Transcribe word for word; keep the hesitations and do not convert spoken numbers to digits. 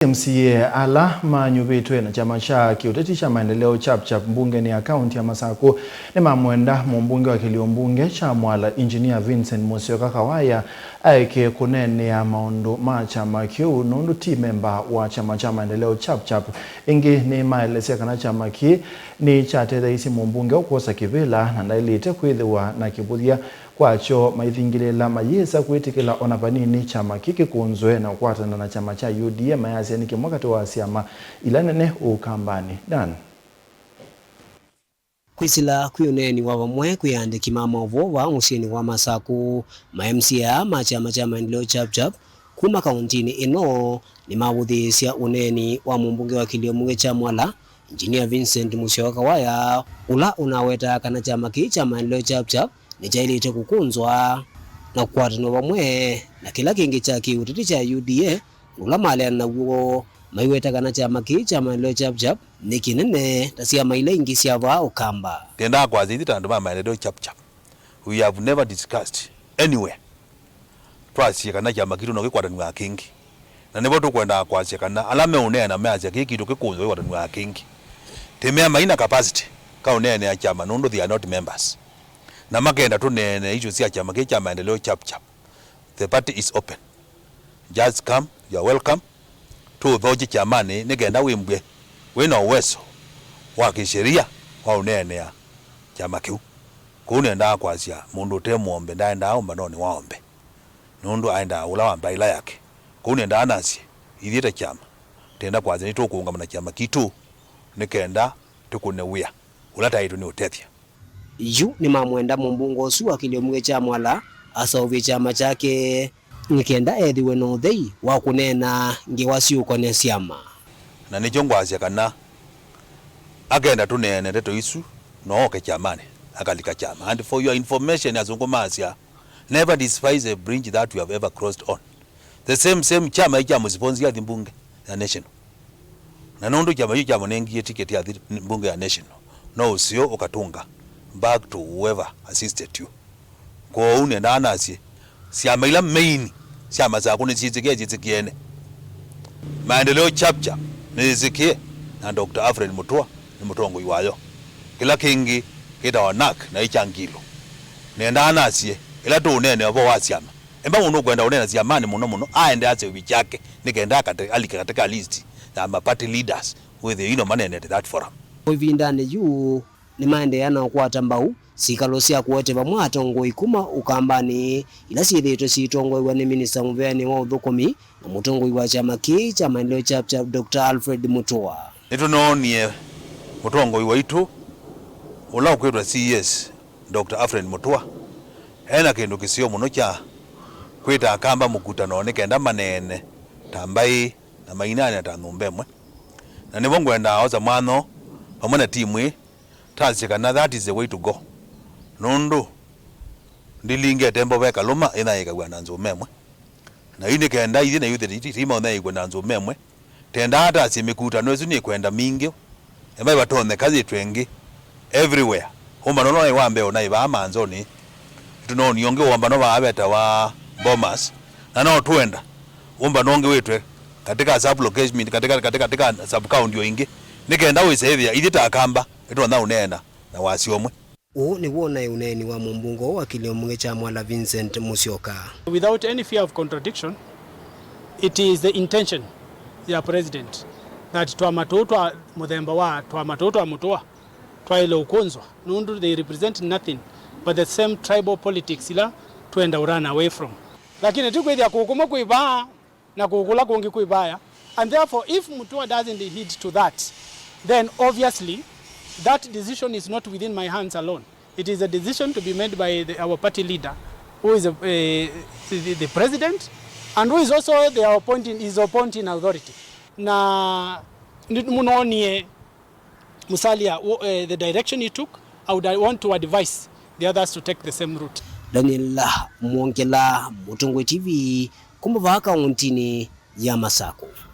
M C A ala manyuvĩtwe na kyama kya kĩũteti kya Maendeleo Chap Chap mbungeni ya kaunti ya Masaku nĩmamwenda mũmbunge wa kĩlio mbunge kya Mwala, Engineer Vincent Musyoka Kawaya, aeke kũneenea maũndũ ma kyama kĩu nũndũ ti memba wa kyama kya Maendeleo Chap Chap. Ĩngĩ nĩmaelesya kana kyama kĩĩ nĩkyatetheeisye mũmbunge ũũ kwosa kĩvĩla na ndaĩlĩte kwĩthĩwa na kĩvũthya kwakyo maithingĩlĩĩla mayĩsa kwĩtĩkĩla ona vanini kyama kĩĩ kĩkũnzwe na kũkwatana na kyama kya U D A, mayasya nĩ kĩmwe katĩ wa syama ila nene Ũkambanĩ. Dan. Kwĩsĩla kwĩ ũneeni wa vamwe kwĩ aandĩki ma maũvoo vaa mũsyĩnĩ wa Masaku, ma M C A aa ma kyama kya Maendeleo Chap Chap kuma kauntinĩ ĩno nĩmavũthĩĩsya ũneeni wa mũmbunge wa kĩlio mbunge kya Mwala, Engineer Vincent Musyoka Kawaya, ũla ũnawetaa kana kyama kĩĩ kya Maendeleo Chap Chap nĩkyaĩlĩte kũkũnzwa na kũkwatanw'a vamwe na kĩla kĩngĩ kya kĩũteti kya U D A, ũla maleana naw'o maiweta kana kyama kĩĩ kya Maendeleo Chap Chap nĩ kĩnene ta syama ila ingĩ sya vaa Ũkamba. Ndendaa kwasya ithyĩ ta andũ ma Maendeleo Chap Chap, we have never discussed anywhere twasye kana kyama kitũ no kĩkwatanw'a kĩngĩ. Na nĩvo tũkwendaa kwasya kana ala meũneena measya kĩĩ kitũ kĩkũnzwa kĩkwatanw'a kĩngĩ, tĩmea maina capacity kaũneenea kyama nũndũ they are not members. Na makenda tũneene issue sya kyama kĩĩ kya Maendeleo Chap Chap. The party is open. Just come, you are welcome. Tũũthokye kyamanĩ nĩ kenda wĩmbw'e wĩ na ũweso wa kĩsheria wa ũneenea kyama kĩu. Kũu nĩendaa kwasya mũndũ ũte mũombe ndaendaa ũmbanonĩ wa ombe, nũndũ aendaa ũla wa mbaĩla yake. Kũu nĩendaa nasye, ithyĩ ta kyama, tenda kwasya nĩtũkũũngama na kyama kitũ nĩ kenda tũkũne wĩa ũla taĩtwe nĩ ũtethya. Yu nĩmamwenda mũmbunge ũsu wa kĩlio mbunge kya Mwala aseũvye kyama kyake nĩ kenda ethĩwe na ũthei wa kũneena ngewa syĩũkonea syama. Na nĩkyo ngwasya kana akenda tũneene ndeto isu, no oke kyamanĩ, akalika kyama. And for your information, asũngũ maasya, never despise a bridge that you have ever crossed on. The same, same kyama ĩkya mũsiponsi athi mbunge ya national. Na nũndũ kyama kĩu kyamũnengie ticket athi mbunge ya national, no ũseo ũkatũnga back to whoever assisted you. Kwoou nĩendaa nasye, syama ila main sya Masaku nĩsyĩsĩkĩe syĩsĩkĩene. Maendeleo Chap Chap nĩyĩsĩkĩe, na Doctor Alfred Mutua nĩ mũtongoi wayo. Kĩla kĩngĩ kĩtawa nak na ĩkyangilo. Nĩendaa nasye, ĩla tũũneenea ũvoo wa syama, emba mũndũ ũkwenda ũneena syamanĩ mũno mũno aende aseũvye kyake nĩ kenda akate-, alike katika list ya ma party leaders wĩthĩe ino maneenete that forum. Ĩvindanĩ yu nĩmaendeea na ũkwata mbau sikalo sya kũete vamwe atongoi kuma Ũkambanĩ ila syĩthĩĩtwe sitongoew'a nĩ minista mũveanĩ wa ũthũkũmi na mũtongoi wa kyama kĩĩ kya Maendeleo Chap Chap, Doctor Alfred Mutua. Nĩtũnoonie mũtongoi waitũ ũla ũkwĩtwa C E S, Doctor Alfred Mutua, e na kĩndũ kĩseo mũno kya kwĩta Akamba mũkutano nĩ kenda maneene ta mbaĩ na maineena ta nyũmba ĩmwe. Na nĩvo ngwendaa osa mwanya vamwe na timu ĩĩ, tasye kana that is the way to go. Nũndũ ndilingete mbova ĩkalũma ĩnaĩkaw'a na nzũma ĩmwe. Na yu nĩ kenda ithyĩ na ithyĩ tũimaũnaĩkw'a na nzũma ĩmwe, tendaa tasye mĩkutano ĩsu nĩkwenda mingĩ, emba ĩvatonyeka yĩtwe ĩngĩ everywhere. Ũmbano ũla waĩ wa mbee ũnaĩ vaa Manzoni, nĩtũnoonie ũngĩ ũmbano vaa vetawa Bomas, na no twenda ũmbano ũngĩ wĩtwe katika sub location, katika, katika, katika sub county o ingĩ, nĩ kenda wĩse ĩthĩa ithyĩ ta Akamba nĩtũtonya ũneena na wasya ũmwe. Ũũ nĩw'o ũnaĩ ũneeni wa mũmbunge ũũ wa kĩlio mbunge kya Mwala, Vincent Musyoka. Without any fear of contradiction, it is the intention ya president that twama tũũ twa mũthemba wa twama tũũ twa Mũtũa twaĩle ũkũnzwa, nũndũ they represent nothing but the same tribal politics ila twenda run away from. Lakini ti kwĩthĩa kũũ kũmwe kwĩ vaa na kũũ kũla kũngĩ kwĩ vaya. And therefore, if Mutua doesn't heed to that, then obviously that decision is not within my hands alone. It is a decision to be made by the, our party leader, who is a, eh, the, the president, and who is also the appointing, is appointing authority. Na nĩ-, mũnoonie Musalia, wo-, eh, the direction he took, I would, I want to advise the others to take the same route. Daniel Mwongela, Mũtongoi T V, kuma vaa kauntinĩ ya Masaku.